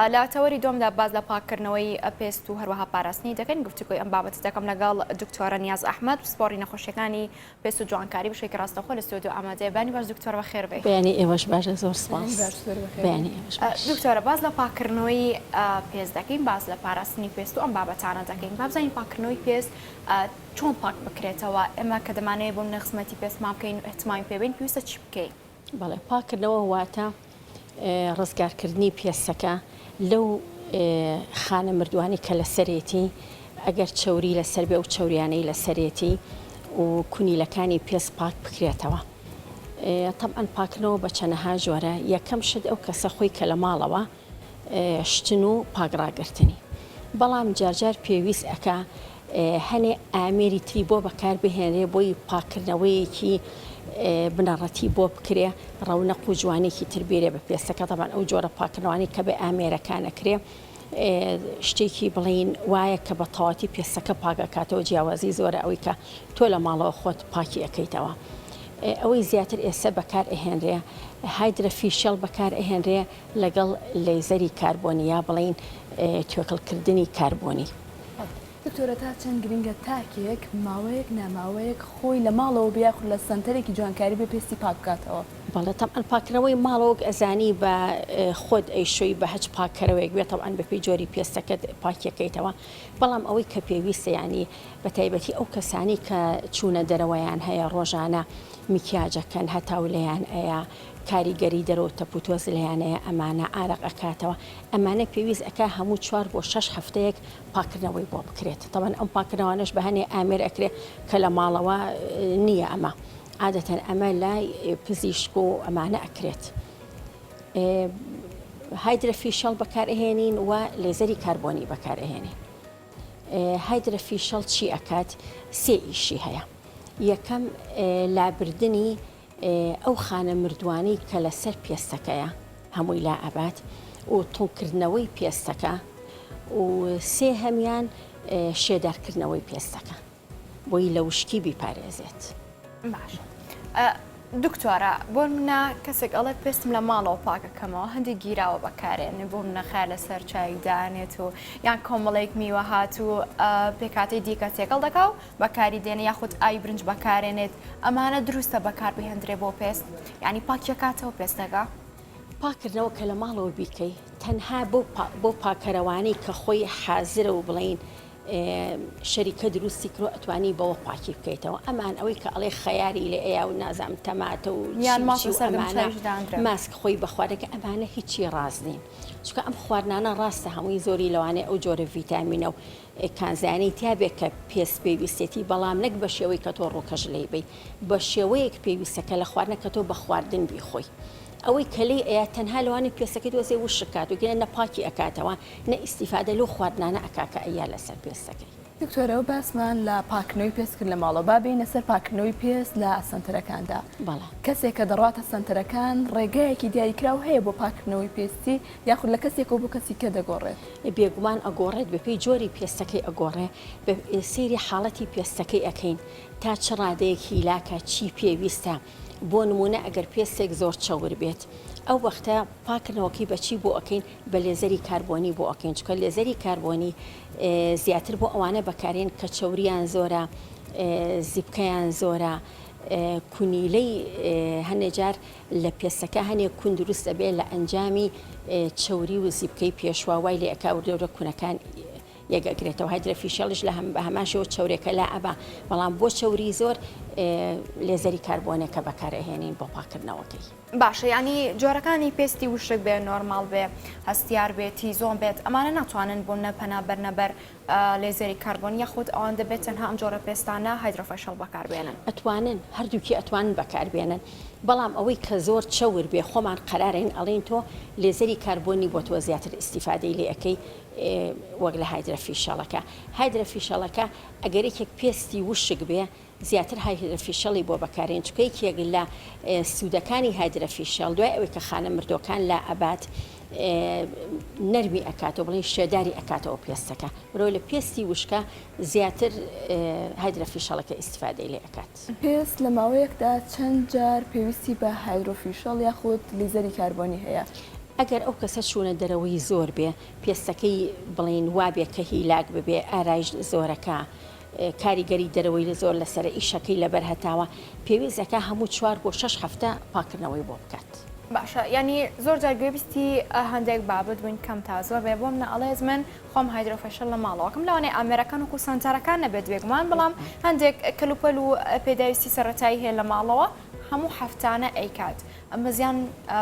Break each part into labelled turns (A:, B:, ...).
A: لە تەوەری دووەمدا باس لە پاککردنەوەی پێست و هەروەها پاراستنی دەکەین، گفتوگۆی ئەم بابەتە دەکەم لەگەڵ دکتۆرە نیاز ئەحمەد، پسپۆڕی نەخۆشیەکانی پێست و جوانکاری بەشێکی ڕاستەوخۆ لە ستۆدیۆ ئامادەیە. بەیانی باش دکتۆر بەخێر بێی.
B: بەیانی ئێوەش باش زۆر سپاس. بەیانی ئێوەش باش.
A: دکتۆرە باس لە پاککردنەوەی پێست دەکەین، باس لە پاراستنی پێست و ئەم بابەتانە دەکەین. با بزانین پاککردنەوەی پێست چۆن پاک بکرێتەوە؟ ئێمە کە دەمانەوێت بۆ منە خزمەتی پێستمان بکەین و ئیهتمامی پێ بەین پێویستە چی بکەین؟
B: بەڵێ پاککردنەوە واتە ڕزگارکردنی پێستەکە لەو خانە مردووانەی کە لەسەرێتی، ئەگەر چەوری لەسەر بێ ئەو چەوریانەی لەسەرێتی و کونیلەکانی پێست پاک بکرێتەوە. تەبعەن پاککردنەوە بە چەنەها جۆرە، یەکەم شت ئەو کەسە خۆی کە لە ماڵەوە شتن و پاک ڕاگرتنی بەڵام جارجار پێویست ئەکا هەنێ ئامێری تری بۆ بەکار بهێنرێ بۆی پاککردنەوەیەکی بنەڕەتی بۆ بکرێ ڕەونەق و جوانێکی تر بێرێ بە پێستەکە تەبعەن ئەو جۆرە پاککردنەوانەی کە بە ئامێرەکان ئەکرێ شتێکی بڵین وایە کە بە تەواتی پێستەکە پاک ئەکاتەوە جیاوازی زۆرە ئەوەی کە تۆ لە ماڵەوە خۆت پاکی ئەکەیتەوە ئەوەی زیاتر ئێستا بەکار ئەهێنرێ hydrafacial بەکار ئەهێنرێ لەگەڵ لەیزەری کاربۆنی یا بڵێین توێکڵکردنی کاربۆنی.
C: دکتۆرە تا چەند گرنگە تاکێک ماوەیەک نا ماوەیەک خۆی لە ماڵەوە بێ یاخود لە سەنتەرێکی جوانکاری بێ پێستی پاک بکاتەوە؟
B: بەڵێ تەبعەن پاککردنەوەی ماڵەوە وەک ئەزانی بە خۆت ئەیشۆی بە هەچ پاککەرەوەیەک بێ تەبعەن بەپێی جۆری پێستەکەت پاکیەکەیتەوە بەڵام ئەوەی کە پێویستە یانی بە تایبەتی ئەو کەسانەی کە چوونە دەرەوەیان هەیە ڕۆژانە میکیاجەکەن هەتاو لێیان ئەیا کاریگەری دەرەوە تەپوتۆز لێیانەیە ئەمانە ئارەق ئەکاتەوە ئەمانە پێویست ئەکا هەموو چوار بۆ شەش هەفتەیەک پاکردنەوەی بۆ بکرێت تەبعەن ئەم پاکردنەوانەش بە هەنێ ئامێر ئەکرێ کە لە ماڵەوە نییە ئەمە عادەتەن ئەمە لای پزیشک و ئەمانە ئەکرێت hydrafacial بەکارئەهێنین و لێزەری کاربۆنی بەکارئەهێنین hydrafacial چی ئەکات سێ ئیشی هەیە یەکەم لابردنی ئەو خانە مردووانەی کە لەسەر پێستەکەیە هەمووی لا ئەبات و توندکردنەوەی پێستەکە و سێهەمیان شێدارکردنەوەی پێستەکە بۆی لە وشکی بیپارێزێت.
A: باشە دکتۆرە بۆ منە کەسێک ئەڵێ پێستم لە ماڵەوە پاکەکەمەوە هەندێک گیراوە بەکارێنێ بۆ منە خیا لەسەر چای دانێت و یان کۆمەڵێک میوە هات و پێکاتی دیکە تێکەڵ دەکا و بەکاری دێنێ یاخود ئاوی برنج بەکارێنێت ئەمانە دروستە بەکار بهێندرێ بۆ پێست یانی پاکیەکاتەوە پێستەکە؟
B: پاکردنەوە کە لە ماڵەوە بیکەی تەنها بەو بەو پاکەرەوانەی کە خۆی حازرە و بڵێین شەریکە دروستی کرۆ ئەتوانی بەوە پاکی بکەیتەوە ئەمان ئەوەی کە ئەڵێ خەیاری لێ ئەیا و نازانم تەماتە و
A: یان
B: چی و
A: ماسک
B: چی و
A: لەسەر
B: ئەمانە
A: دەموچاویش دانرێ.
B: ماسک خۆی بە خواردنەکە ئەمانە هیچی ڕاست نین چونکە ئەم خواردنانە ڕاستە هەمووی زۆری لەوانەیە ئەو جۆرە ڤیتامینە و کانزایانەی تیابێت کە پێست پێویستێتی بەڵام نەک بە شێوەی کە تۆ ڕووکەش لێی بەی بە شێوەیەک پێویستە کە لە خواردنە کە تۆ بە خواردن بیخۆی ئەوەی کە لێی ئەیا تەنها لەوانەیە پێستەکەی تۆزێ وشک کات و گەر نە پاکی ئەکاتەوە نە ئیستیفادە لەو خواردنانە ئەکا کە ئەیا لەسەر پێستەکەی.
C: دکتۆر ئەوە باسمان لە پاککردنەوەی پێست کرد لە ماڵەوە با بێینە سەر پاککردنەوەی پێست لە سەنتەرەکاندا
B: بەڵێ.
C: کەسێک کە دەڕواتە سەنتەرەکان ڕێگایەکی دیاریکراو هەیە بۆ پاککردنەوەی پێستی یاخود لە کەسێکەوە بۆ کەسی کە دەگۆڕێت؟
B: بێگومان ئەگۆڕێت بەپێی جۆری پێستەکەی ئەگۆڕێ بە سەیری حاڵەتی پێستەکەی ئەکەین تا چ ڕادەیەک هیلاکە چی پێویستە بۆ نمونە ئەگەر پێستێک زۆر چەور بێت ئەو وەختە پاکردنەوەکەی بە چی بۆ ئەکەین بە لێزەری کاربۆنی بۆ ئەکەین چونکە لێزەری کاربۆنی زیاتر بۆ ئەوانە بەکارێن کە چەوریان زۆرە زیپکەیان زۆرە کونیلەی هەنێ جار لە پێستەکە هەنێ کون دروست ئەبێ لە ئەنجامی چەوری و زیپکەی پێشوا وای لێ ئەکا وردە وردە کونەکان یەک ئەگرێتەوە hydrafacial یش لە هەم بە هەمان شێوە چەورێکە لا ئەبا بەڵام بۆ چەوری زۆر لێزەری کاربۆنێکە بەکار ئەهێنین بۆ پاکردنەوەکەی.
A: باشە یانی جۆرەکانی پێستی وشک بێ نۆرماڵ بێ هەستیار بێ T-zone بێت ئەمانە ناتوانن بۆ نە پەنا بەرنە بەر لێزەری کاربۆن یاخود ئەوان دەبێت تەنها ئەم جۆرە پێستانە hydrafacial بەکاربێنن؟
B: ئەتوانن هەردووکی ئەتوانن بەکاربێنن بەڵام ئەوەی کە زۆر چەور بێ خۆمان قەرارین ئەڵێین تۆ لێزەری کاربۆنی بۆ تۆ زیاتر ئیستیفادەی لێ ئەکەی وەک لە hydrafacial ەکە hydrafacial ەکە ئەگەر یەکێک پێستی وشک بێ زیاتر hydrafacial ی بۆ بەکارێن چونکە یەکێک لە سوودەکانی hydrafacial دوای ئەوەی کە خانە مردووەکان لا ئەبات نەرمی ئەکاتەوە بڵێن شێداری ئەکاتەوە پێستەکە مرۆ لە پێستی وشکە زیاتر hydrafacial ەکە ئیسیفادەی لێ ئەکات.
C: پێست لە ماوەیەکدا چەند جار پێویستی بە hydrafacial یاخود لیزەری کاربۆنی هەیە؟
B: ئەگەر ئەو کەسە چوونە دەرەوەی زۆر بێ، پێستەکەی بڵێین وابێ کە هیلاک ببێ، ئارایشت زۆرەکا، کاریگەری دەرەوەی زۆر لەسەرە، ئیشەکەی لەبەر هەتاوە، پێویست ئەکا هەموو چوار بۆ شەش هەفتە پاککردنەوەی بۆ بکات.
A: باشە یانی زۆر جار گوێبیستی هەندێک بابەت بووین کەم تا زۆر بێ بۆم نە ئەڵێت من خۆم hydrafacial لە ماڵەوەکەم لەوانەیە ئامێرەکان وەکو سەنتەرەکان نەبێت بێگومان بەڵام هەندێک کەلوپەل و پێداویستی سەرەتایی هەیە لە ماڵەوە هەموو هەفتانە ئەیکات ئەمە زیان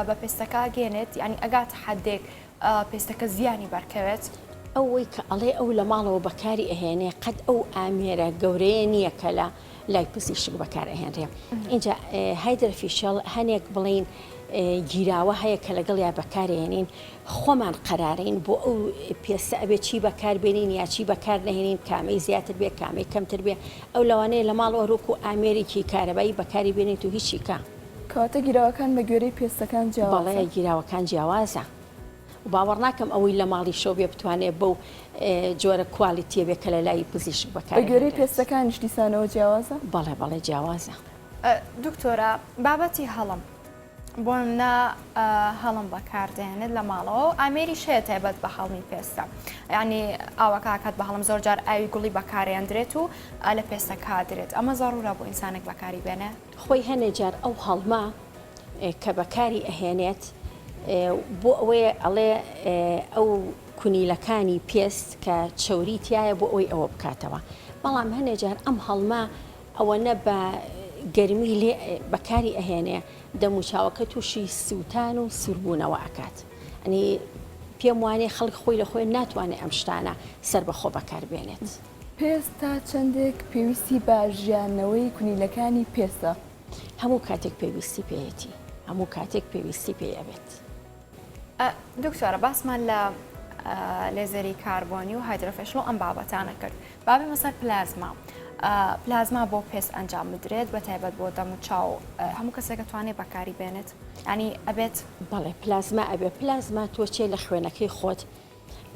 A: بە پێستەکە ئەگەیەنێت یانی ئەگاتە حەدێک پێستەکە زیانی بەرکەوێت؟
B: ئەوەی کە ئەڵێ ئەو لە ماڵەوە بەکاری ئەهێنێ قەت ئەو ئامێرە گەورەیە نییە کە لە لای پزیشک بەکار ئەهێنرێ ئینجا hydrafacial هەنێک بڵین گیراوە هەیە کە لەگەڵیا بەکارێنین خۆمان قەرارین بۆ ئەو پێستە ئەبێ چی بەکار بێنین یا چی بەکار نەهێنین کامەی زیاتر بێ کامەی کەمتر بێ ئەو لەوانەیە لە ماڵەوە هەر وەکوو ئامێرێکی کارەبایی بەکاری بێنیت و هیچی کە.
C: کەواتە گیراوەکان بە گوێرەی پێستەکان جیاوازە؟
B: بەڵێ گیراوەکان جیاوازە و باوەڕ ناکەم ئەوەی لە ماڵیشەوە بێ بتوانێ بەو جۆرە quality یە بێ کە لە لای پزیشک بەکار
C: بە گوێرەی پێستەکانیش دیسانەوە جیاوازە؟
B: بەڵێ بەڵێ جیاوازە.
A: دکتۆرە بابەتی هەڵم بۆ نمونە هەڵم بەکاردێنێت لە ماڵەوە و ئامێریش هەیە تایبەت بە هەڵمی پێستە یعنی ئاوەکە ئەکات بە هەڵم زۆر جار ئاوی گوڵی بەکارێندرێت و لە پێستەکە درێت ئەمە زەڕورە بۆ ئینسانێک بەکاری بێنێ؟
B: خۆی هەنێ جار ئەو هەڵمە کە بەکاری ئەهێنێت بۆ ئەوەیە ئەڵێ ئەو کونیلەکانی پێست کە چەوری تایە بۆ ئەوەی ئەوە بکاتەوە بەڵام هەنێ جار ئەم هەڵمە ئەوەنە بە گەرمی لێ بەکاری ئەهێنێ دەموچاوەکە تووشی سووتان و سووربوونەوە ئەکات ئەنی پێم وانێ خەڵک خۆی لە خۆی ناتوانێ ئەم شتانە سەربەخۆ بەکار بێنێت.
C: پێست تا چەندێک پێویستی بە ژیاندنەوەی کونیلەکانی پێستە؟
B: هەموو کاتێک پێویستی پێیەتی، هەموو کاتێک پێویستی پێی ئەبێت.
A: دکتۆرە باسمان لە لێزەری کاربۆنی و hydrafacial و ئەم بابەتانە کرد با بێمە سەر پلازما پلازما بۆ پێست ئەنجام بدرێت بە تایبەت بۆ دەم و چاو هەموو کەسێک توانێت بەکاری بێنێت ینی ئەبێت
B: بەڵێ پلازما ئەبێ پلازما تۆ چێ لە خوێنەکەی خۆت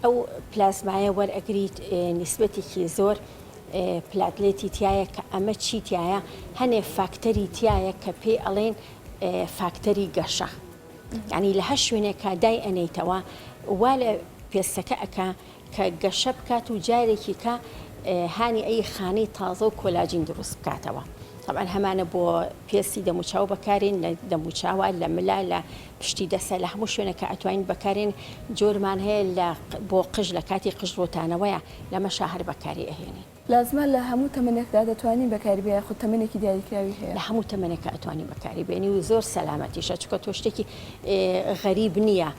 B: ئەو پلازمایە وەرئەگریت نیسبەتێکی زۆر platelet ی تایە کە ئەمە چی تایە هەنێ فاکتەری تایە کە پێی ئەڵێن فاکتەری گەشە یانی لە هەر شوێنێکا دای ئەنێیتەوە وا لە پێستەکە ئەکا کە گەشە بکات و جارێکی کە هانی ئەی خانەی تازە و کۆلاجین دروست بکاتەوە طبعا هەمانە بۆ پێستی دەموچاو بەکارین لە دەموچاوە لە ملا لە پشتی دەسە لە هەموو شوێنەکە ئەتوانین بەکارێن جۆرمان هەیە لە بۆ قژ لە کاتی قژ ڕوتانەوەیە لەمەشا هەر بەکاری ئەهێنین.
C: پلازما لە هەموو تەمەنێکدا دەتوانین بەکاری بێ یاخود تەمەنێکی دیاریکراوی هەیە؟
B: لە هەموو تەمەنێکا ئەتوانی بەکاری بێنی و زۆر سەلامەتیشە چونکە تۆ شتێکی غەریب نییە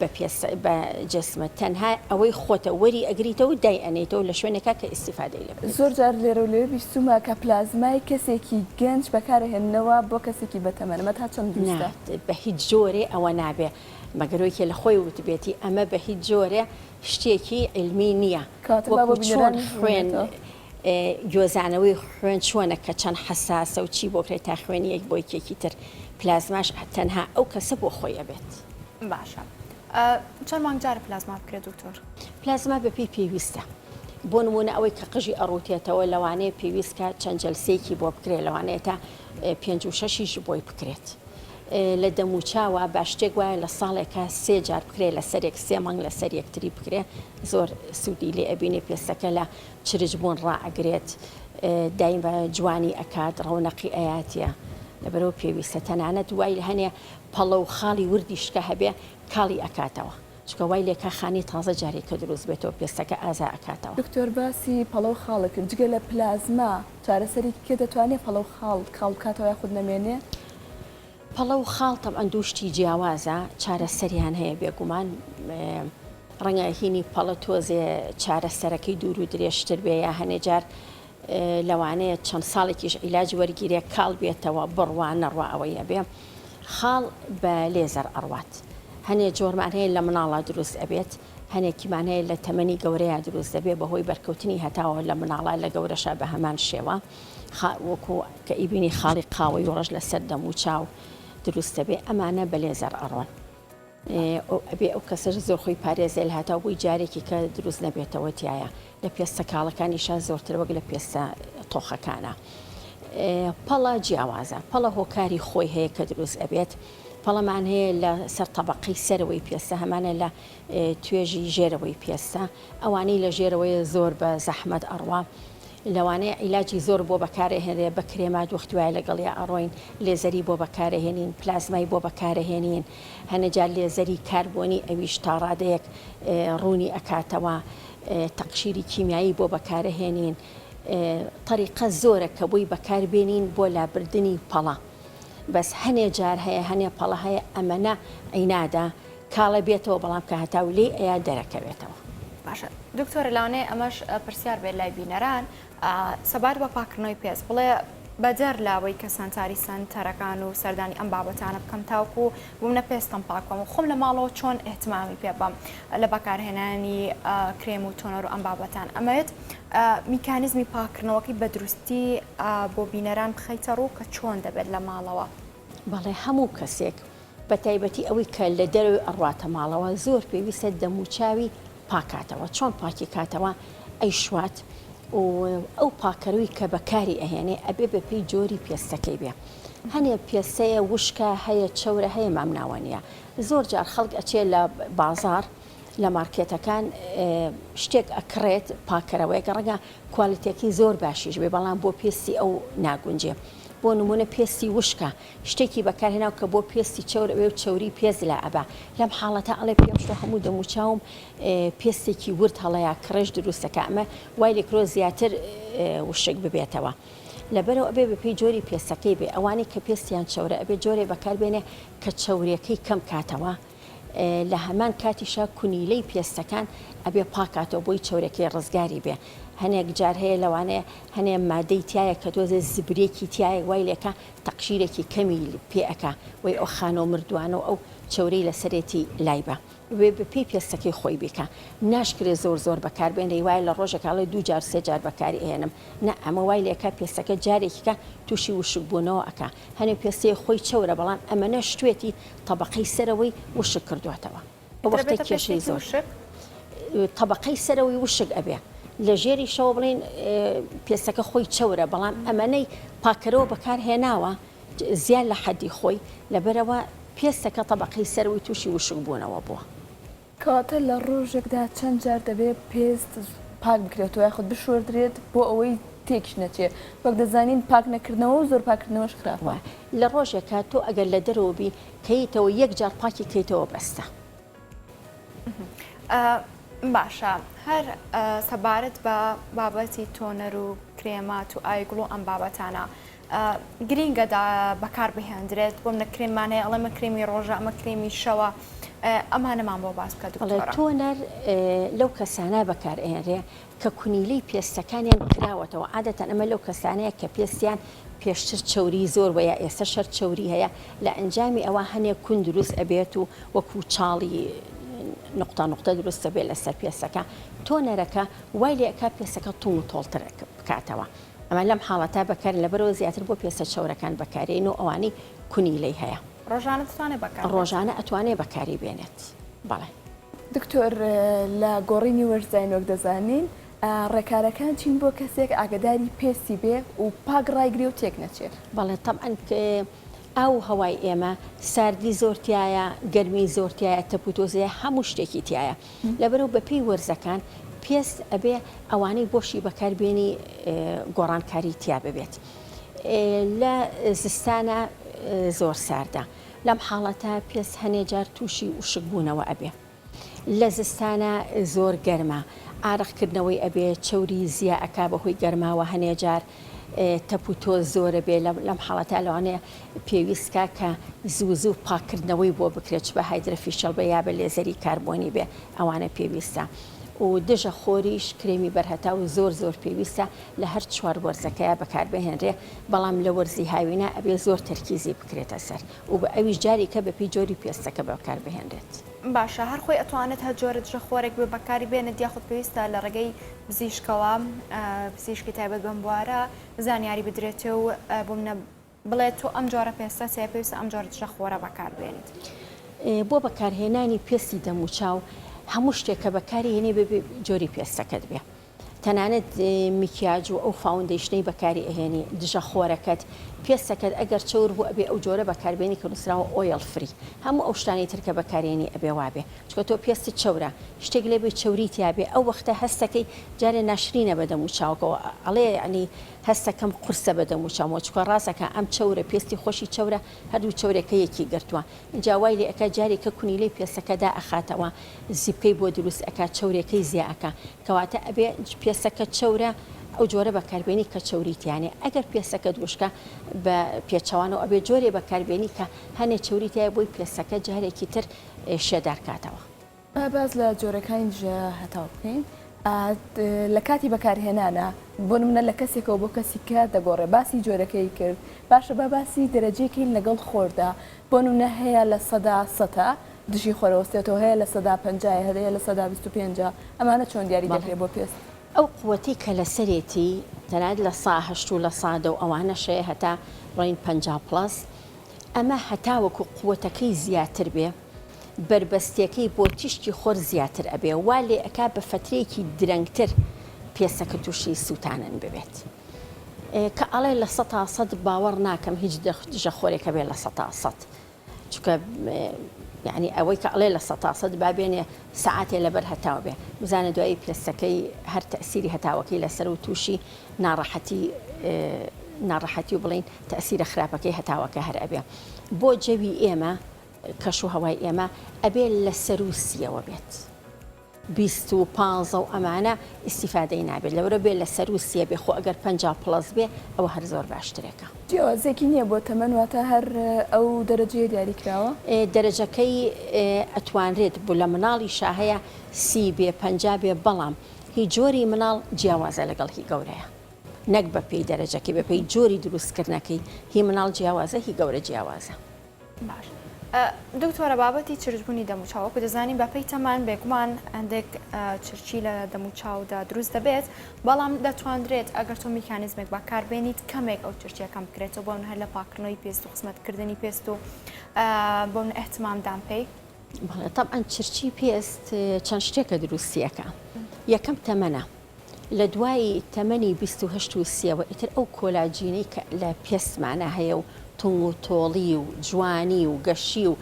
B: بە پێست بە جسمت تەنها ئەوەی خۆتە وەری ئەگریتەوە دای ئەنێیتەوە لە شوێنێکا کە ئیستیفادەی لێ بکەیت.
C: زۆر جار لێرەو لەوێ بیستومە کە پلازمای کەسێکی گەنج بەکارئەهێننەوە بۆ کەسێکی بەتەمەن ئەمە تا چەند
B: دروستە؟ نا بە هیچ جۆرێ ئەوە نابێ مەگەر یەکێ لە خۆی وتبێتی ئەمە بە هیچ جۆرێ شتێکی عیلمی نییە
C: کەواتە با بۆ
B: وەکو چۆن
C: بینەرانیش
B: خوێن
C: ڕوون بێتەوە.
B: گوێزانەوەی خوێن چۆنە کە چەند حەساسە و چی بۆ کرێت تا خوێنی یەک بۆ یەکێکی تر پلازماش تەنها ئەو کەسە بۆ خۆی ئەبێت.
A: باشە چەند مانگ جارە پلازما بکرێت دکتۆر؟
B: پلازما بەپێی پێویستە بۆ نمونە ئەوەی کە قژی ئەڕوتێتەوە لەوانەیە پێویست کات چەند جەلسەیەکی بۆ بکرێت لەوانەیە تا پێنج و شەشیش بۆی بکرێت. لە دەموچاوە با شتێک وایە لە ساڵێکا سێ جار بکرێ لەسەرێک سێ مانگ لەسەر یەکتری بکرێ زۆر سوودی لێ ئەبینێ پێستەکە لە چرچ بوون ڕائەگرێت دایمە جوانی ئەکات ڕەونەقی ئەیاتە لەبەرەوە پێویستە تەنانەت وای هەنێ پەڵە و خاڵی وردیش کە هەبێ کاڵی ئەکاتەوە چونکە وای لێکا خانی تازە جارێک کە دروست بێتەوە پێستەکە ئازا ئەکاتەوە.
C: دکتۆر باسی پەڵە و خاڵت کرد جگە لە پلازما چارەسەرێکی کێ دەتوانێ پەڵە و خاڵ کاڵ بکاتەوە یاخود نەمێنێ؟
B: پەڵە و خاڵ تەبعەن دوو شتی جیاوازە چارەسەریان هەیە بێگومان ڕەنگە هینی پەڵە تۆزێ چارەسەرەکەی دوور و درێژتر بێ یا هەنێ جار لەوانەیە چەند ساڵێکیش عیلاج وەرگیرێ کاڵ بێتەوە بڕوا نەڕوا ئەوەی ئەبێ خاڵ بە لێزەر ئەڕوات هەنێ جۆرمان هەیە لە مناڵا دروست ئەبێت هەنێکیمان هەیە لە تەمەنی گەورەیا دروست دەبێ بەهۆی بەرکەوتنی هەتاوە لە مناڵا لە گەورەشا بە هەمان شێوە وەکو کە ئیبینی خاڵی قاوەی و ڕەش لەسەر دەم و چاو دروست دەبێ ئەمانە بە لێزەر ئەڕۆن. ئەبێ ئەو کەسەش زۆر خۆی پارێزێ لە هەتاو بۆی جارێکی کە دروست نەبێتەوە تایە لە پێستە کاڵەکانیشا زۆرتر وەک لە پێستە تۆخەکانە. پەڵە جیاوازە پەڵە هۆکاری خۆی هەیە کە دروست ئەبێت. پەڵەمان هەیە لە سەر تەبەقەی سەرەوەی پێستە هەمانە لە توێژی ژێرەوەی پێستە ئەوانەی لە ژێرەوەیە زۆر بە زەحمەت ئەڕوا لەوانەیە عیلاجی زۆر بۆ بەکارئەهێنرێ بە کرێمات وەختی وایە لەگەڵیا ئەڕۆین لێزەری بۆ بەکارئەهێنین پلازمای بۆ بەکارئەهێنین هەنێ جار لێزەری کاربۆنی ئەویش تا ڕادەیەک ڕوونی ئەکاتەوە تەقشیری کیمیایی بۆ بەکارئەهێنین تەریقە زۆرە کە بۆی بەکاربێنین بۆ لابردنی پەڵە بەس هەنێ جار هەیە هەنێ پەڵە هەیە ئەمەنە عینادە کاڵە بێتەوە بەڵام کە هەتاو لێی ئەیا دەرەکەوێتەوە.
A: باشە دکتۆرە لەوانەیە ئەمەش پرسیار بێت لای بینەران سەبارەت بە پاکردنەوەی پێست بڵێ بەدەر لاوەی کە سەنتاری سەنتەرەکان و سەردانی ئەم بابەتانە بکەم تاوکو بوومنە پێستم پاک بکەم و خۆم لە ماڵەوە چۆن ئیهتمامی پێ بەم لە بەکارهێنانی کرێم و toner و ئەم بابەتان ئەمەوێت میکانیزمی پاکردنەوەکەی بە دروستی بۆ بینەران بخەیتە ڕوو کە چۆن دەبێت لە ماڵەوە.
B: بەڵێ هەموو کەسێک بەتایبەتی ئەوەی کە لە دەرەوەی ئەڕواتە ماڵەوە زۆر پێویستە دەموچاوی پاکاتەوە چۆن پاکی کاتەوە ئەیشوات و ئەو پاکەرەوەی کە بەکاری ئەهێنێ ئەبێ بە پێی جۆری پێستەکەی بێ هەنێ پێستەیە وشکە هەیە چەورە هەیە مامناوەنیە زۆر جار خەڵک ئەچێ لە بازاڕ لە مارکێتەکان شتێک ئەکڕێت پاکەرەوەیەک ڕەنگە کوالتیەکەی زۆر باشیش بێ بەڵام بۆ پێستی ئەو ناگونجێ بۆ نمونە پێستی وشکە شتێکی بەکارهێناو کە بۆ پێستی چەور ئەوێ و چەوری پێست لا ئەبا لەم حاڵەتە ئەڵێ پێم شۆ هەموو دەموچاوم پێستێکی ورد هەڵەیە کڕێش دروست دەکا ئەمە وای لێکرۆ زیاتر وشک ببێتەوە لەبەرەوە ئەبێ بەپێی جۆری پێستەکەی بێ ئەوانەی کە پێستیان چەورە ئەبێ جۆرێ بەکار بێنێ کە چەورێکەی کەم کاتەوە لە هەمان کاتیشا کونیلەی پێستەکان ئەبێ پاکاتەوە بۆی چەورەکەی ڕزگاری بێ هەنێک جار هەیە لەوانەیە هەنێ مادەی تایە کە تۆزێ زبرێکی تایە وای لێکا تەقشیرێکی کەمی پێ ئەکا وەی ئەو خانەو مردوانە و ئەو چەورەی لەسەرێتی لای بە وێ بە پێی پێستەکەی خۆی بیکا ناشکرێ زۆر زۆر بەکار بێنرێ وایە لە ڕۆژێکا ئەڵێ دوو جار سێ جار بەکاری ئەهێنم نا ئەمە وای لێکا پێستەکە جارێکیکا توشی وشک بوونەوە ئەکا هەنێ پێستەیە خۆی چەورە بەڵام ئەمەنە شتوێتی تەبەقەی سەرەوەی وشک کردووەتەوە ئەو وەختە کێشەی زۆر تەبەقەی سەرەوەی وشک ئەبێ لە ژێریشەوە بڵین پێستەکە خۆی چەورە بەڵام ئەمەنەی پاکەرەوە بەکار هێناوە زیاد لە حەدی خۆی لەبەرەوە پێستەکە تەبەقەی سەرەوەی تووشی وشک بوونەوە بووە.
C: کەواتە لە ڕۆژێکدا چەند جار دەبێ پێست پاک بکرێتەوە یاخود بشۆردرێت بۆ ئەوەی تێکیش نەچێ وەک دەزانین پاک نەکردنەوە و زۆر پاکردنەوەش خراپە.
B: لە ڕۆژێکا تۆ ئەگەر لە دەرەوە بی کەیتەوە یەک جار پاکی کەیتەوە بەستە.
A: باشە هەر سەبارەت بە بابەتی toner و کرێمات و ئاوی گوڵ و ئەم بابەتانە گرینگە بەکار بهێندرێت بۆ منە کرێممان هەیە ئەڵێ مە کرێمی ڕۆژە ئەمە کرێمی شەوە ئەمانەمان بۆ باس بکە دکتۆرە.
B: toner لەو کەسانە بەکار ئەهێنرێ کە کونیلەی پێستەکانیان کراوەتەوە عادەتەن ئەمە لەو کەسانەیە کە پێستیان پێشتر چەوری زۆر وە یا ئێستەش هەر چەوری هەیە لە ئەنجامی ئەوە هەنێ کون دروست ئەبێت و وەکو چاڵی نوقتە نوقتە دروست ئەبێت لەسەر پێستەکە toner ەکە وای لێ ئەکا پێستەکە توند و تۆڵتر بکاتەوە ئەمە لەم حاڵەتە بەکارن لەبەرئەوە زیاتر بۆ پێستە چەورەکان بەکارێن و ئەوانەی کونیلەی هەیە.
A: ڕۆژانە دەتوانێت بەکار بێت؟
B: ڕۆژانە ئەتوانێت بەکاری بێنێت بەڵێ.
C: دکتۆر لە گۆڕینی وەرزداین وەک دەزانین ڕێکارەکان چین بۆ کەسێک ئاگەداری پێستی بێ و پاک ڕایگرێ و تێک نەچێ؟
B: بەڵێ تەبعەن ئاو و هەوای ئێمە ساردی زۆر تیایە گەرمی زۆر تیایە تەپ و تۆز هەیە هەموو شتێکی تیایە لەبەرئەوە بەپێی وەرزەکان پێست ئەبێ ئەوانەی بۆشی بەکار بێنی گۆڕانکاری تیا ببێت لە زستانە زۆر ساردە لەم حاڵەتە پێست هەنێ جار تووشی وشک بوونەوە ئەبێ. لە زستانا زۆر گەرمە ئارەق کردنەوەی ئەبێ چەوری زیا ئەکا بە هۆی گەرماوە هەنێ جار تەپ و تۆز زۆرە بێ لەم حاڵەتە لەوانەیە پێویست کا کە زوو زوو پاک کردنەوەی بۆ بکرێت چ بە hydrafacial بێ یا بە لێزەری کاربۆنی بێ ئەوانە پێویستە و دژە خۆریش کرێمی بەرهەتاو زۆر زۆر پێویستە لە هەر چوار وەرزەکەیا بەکار بهێنرێ بەڵام لە وەرزی هاوینا ئەبێ زۆر تەرکیزی بکرێتە سەر و بە ئەویش جارێکە بەپێی جۆری پێستەکە بەکار بهێنرێت.
A: باشە هەر خۆی ئەتوانێت هەر جۆرە دژە خۆرێک بێ بەکاری بێنێت یاخود پێویستە لە ڕێگەی پزیشکەوە پزیشکی تایبەت بەم بوارە زانیاری بدرێتێ و بۆ منە بڵێت تۆ ئەم جۆرە پێستەت هەیە پێویستە ئەم جۆرە دژە خۆرە بەکار بێنیت.
B: بۆ بەکارهێنانی پێستی دەموچاو هەموو شتێک کە بەکاری هێنی بەبێ جۆری پێستەکەت بێ تەنانەت میکیاج و ئەو foundation ەی بەکاری ئەهێنی دژە خۆرەکەت پێستەکەت ئەگەر چەور بوو ئەبێ ئەو جۆرە بەکاربێنی کە نوسراوە oil free هەموو ئەو شتانەی تر کە بەکارێنی ئەبێ وابێ چونکە تۆ پێستت چەورە شتێک لێ بێ چەوری تیا بێ ئەو وەختە هەستەکەی جارێ ناشرینە بە دەم و چاوەکەوە ئەڵێ یەعنی هەستەکەم قورسە بە دەم و چاومەوە چونکە ڕاستەکا ئەم چەورە پێستی خۆشی چەورە هەردوو چەورەکە یەکی گرتووە ئینجا وای لێ ئەکا جارێ کە کونیلەی پێستەکە دائەخاتەوە زیپکەی بۆ دروست ئەکا چەورێکەی زیا ئەکا کەواتە ئەبێ پێستەکە چەورە ئەو جۆرە بەکاربێنی کە چەوری تیا نیە ئەگەر پێستەکەت وشکە بە پێچەوانەوە ئەبێ جۆرێ بەکاربێنی کە هەنێ چەوری تیایە بۆی پێستەکە جارێکی تر شێدار کاتەوە.
C: با باس لە جۆرەکانی دژە هەتاو بکەین لە کاتی بەکارهێنانە بۆ نمونە لە کەسێکەوە بۆ کەسی کە دەگۆڕێ باسی جۆرەکەی کرد باشە با باسی دەرەجەی کەین لەگەڵ خۆردا بۆ نمونە هەیە لە سەدا سەتە دژی خۆرەوەستێتەوە هەیە لە سەدا پەنجایە هەیە لە سەدا 25 ئەمانە چۆن دیاری
B: بەڵێ.
C: دەکرێت بۆ پێست؟
B: ئەو قوەتەی کە لەسەرێتی تەنانەت لە سا هەشت و لە سا دە و ئەوانەش هەیە هەتا بڵێین 50 plus ئەمە هەتاوەکو قوەتەکەی زیاتر بێ بەربەستیەکەی بۆ تیشکی خۆر زیاتر ئەبێ وا لێ ئەکا بە فەترەیەکی درەنگتر پێستەکە توشی سوتانن ببێت کە ئەڵێ 100% باوەڕ ناکەم هیچ دژە خۆرێک هەبێ 100% چونکە یعنی ئەوەی کە ئەڵێ 100% با بێنێ سەعاتێ لەبەر هەتاو بێ بزانە دوایی پێستەکەی هەر تەسیری هەتاوەکەی لەسەر و تووشی ناڕەحەتی ناڕەحەتی و بڵین تەسیرە خراپەکەی هەتاوەکە هەر ئەبێ بۆ جەوی ئێمە کەش و هەوای ئێمە ئەبێ لە سەروو سیەوە بێت. 20 و پانزە و ئەمانە ئیستیفادەی نابێت لەورە بێ لە سەروو سیە بێ خۆ ئەگەر 50 plus بێ ئەوە هەر زۆر باشترێکە.
C: جیاوازیەکی نیە بۆ تەمەن واتە هەر ئەو دەرەجەیە دیاری کراوە؟
B: دەرەجەکەی ئەتوانرێت بۆ لە مناڵیشا هەیە 30 بێ 50 بێ بەڵام هی جۆری مناڵ جیاوازە لەگەڵ هی گەورەیە نەک بە پێی دەرەجەکەی بە پێی جۆری دروستکردنەکەی هی مناڵ جیاوازە هی گەورە جیاوازە.
A: باش دکتۆرە بابەتی چرچبوونی دەموچاو وەکو دەزانین بەپێی تەمەن بێگومان هەندێک چرچی لە دەموچاودا دروست دەبێت بەڵام دەتواندرێت ئەگەر تۆ میکانیزمێک بەکاربێنیت کەمێک ئەو چرچیە کەم بکرێتەوە بۆ هەر لە پاکردنەوەی پێست و خزمەتکردنی پێست و بۆ اهتمامدان پێی.
B: بەڵێ تەبعەن چرچی پێست چەند شتێکە دروستیەکە یەکەم تەمەنە لە دوای تەمەنی 28 و سیەوە ئیتر ئەو کۆلاجینەی کە لە پێستمانا هەیە و تونگ و تۆڵی و جوانی و گەشی و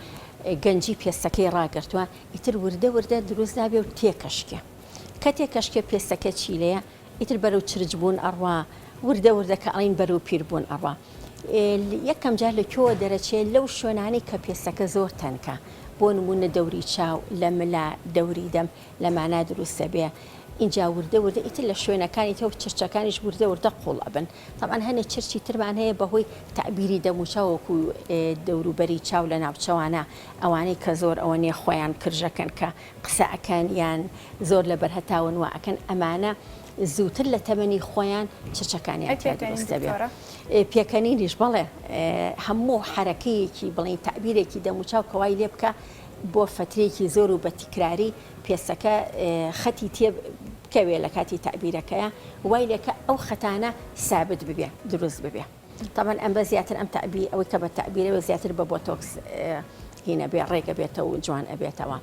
B: گەنجی پێستەکەی ڕاگرتووە ئیتر وردە وردە دروست نابێ و تێکەشکێ کە تێکەشکێ پێستەکە چی لێیە ئیتر بەرەو چرچ بوون ئەڕوا وردە وردە کە ئەڵێین بەرەو پیر بوون ئەڕوا یەکەم جار لە کوێوە دەرەچێ لەو شوێنانەی کە پێستەکە زۆر تەنکە بۆ نموونە دەوری چاو لە ملا دەوری دەم لەمانا دروست دەبێ ئینجا وردە وردە ئیتر لە شوێنەکانی تر و چرچەکانیش وردە وردە قوڵ ئەبن تەبعەن هەنێ چرچی ترمان هەیە بەهۆی تەعبیری دەموچاو وەکو دەوروبەری چاو لە ناوچەوانە ئەوانەی کە زۆر ئەوە نیە خۆیان کرژەکەن کە قسە ئەکەن یان زۆر لەبەر هەتاون وا ئەکەن ئەمانە زووتر لە تەمەنی خۆیان چرچەکانیان
A: ئەی
B: تیا
A: پێکەنین
B: دروست دەبێ
A: دکتۆرە؟
B: پێکەنینیش بەڵێ هەموو حەرەکەیەکی بڵێین تەعبیرێکی دەموچاو کە وای لێ بکا بۆ فەترەیەکی زۆر و بە تیکراری پێستەکە خەتی تێ بکەوێ لە کاتی تەعبیرەکەیا وای لێکە ئەو خەتانە سابت ببێ دروست ببێ تەبعەن ئەم بە زیاتر ئەم تەعبی ئەوەی کە بە تەعبیرەوە زیاتر بە بۆتۆکس هینە بێ ڕێگە بێتەوە و جوان ئەبێتەوە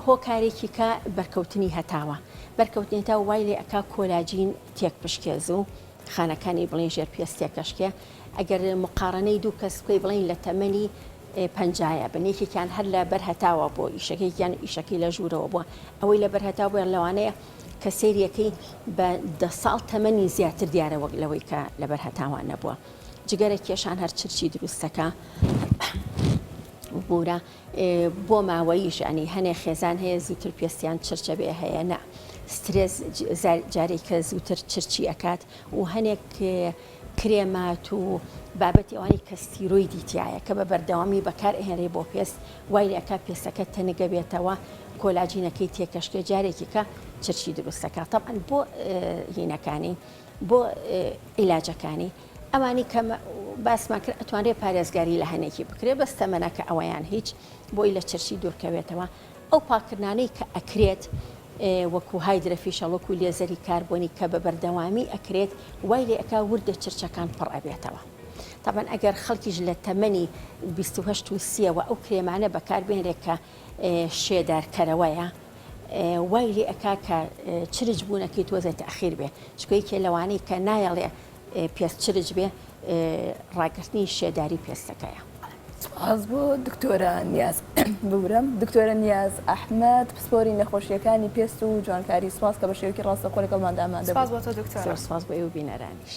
B: هۆکارێکی کە بەرکەوتنی هەتاوە بەرکەوتنی هەتاو وای لێ ئەکا کۆلاجین تێک پشکێ زوو خانەکانی بڵێن ژێر پێست تێکەشکێ ئەگەر مقارنەی دوو کەس بکەی بڵێن لە تەمەنی پەنجایە بن یەکێکیان هەر لە بەر هەتاوە بۆ ئیشەکەی یەکیان ئیشەکەی لە ژوورەوە بووە ئەوەی لە بەر هەتاو بووە لەوانەیە کە سەیریەکەی بە دە ساڵ تەمەنی زیاتر دیارە وەک لەوەی کە لەبەر هەتاوە نەبووە جگەرە کێشان هەر چرچی دروستەکە بورە بۆ ماوەییش ینی هەنێ خێزان هەیە زووتر پێستیان چرچە بێ هەیە نا سترێس جارێک کە زووتر چرچی ئەکات و هەنێک کرێمات و بابەتی ئەوانەی کە ستیرۆیدی تیایە کە بە بەردەوامی بەکار ئەهێنرێ بۆ پێست وای لێ ئەکا پێستەکە تەنک ئەبێتەوە کۆلاجینەکەی تێکەشکێ جارێکی کە چرچی دروست ئەکا تەبعەن بۆ هینەکانی بۆ عیلاجەکانی ئەوانی کە باسمان کرد ئەتوانرێ پارێزگاری لە هەنێکی بکرێ بەس تەمەنەکە ئەوەیان هیچ بۆی لە چرچی دوورکەوێتەوە ئەو پاککردنانەی کە ئەکرێت وەکو hydrafacial وەکو لێزەری کاربۆنی کە بە بەردەوامی ئەکرێت وای لێ ئەکا وردە چرچەکان پڕ ئەبێتەوە تەبعەن ئەگەر خەڵکیش لە تەمەنی 28 و سیەوە ئەو کرێمانە بەکار بێنرێت کە شێدارکەرەوەیە وای لێ ئەکا کە چرچ بوونەکەی تۆزێ تەئخیر بێ چونکە یەکێ لەوانەی کە نایەڵێ پێست چرچ بێ. ڕاگرتنی شێداری پێستەکەیە.
C: سوپاس بۆ دکتۆرە نیاز ببورە دکتۆرە نیاز ئەحمەد پسپۆری نەخۆشیەکانی پێست و جوانکاری سوپاس کە بە شێوەیەکی ڕاستەوخۆ لەگەڵماندا ئامادە
A: سوپاس بووی. بۆ تۆ دکتۆرە.
B: زۆر سوپاس بۆ ئێوە بینەرانیش.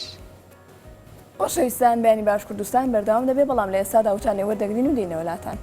C: خۆشەویستان بەیانی باش کوردستان بەردەوام دەبێت بەڵام لە ئێستادا وتانێ وەردەگرین و دێینەوە لاتان.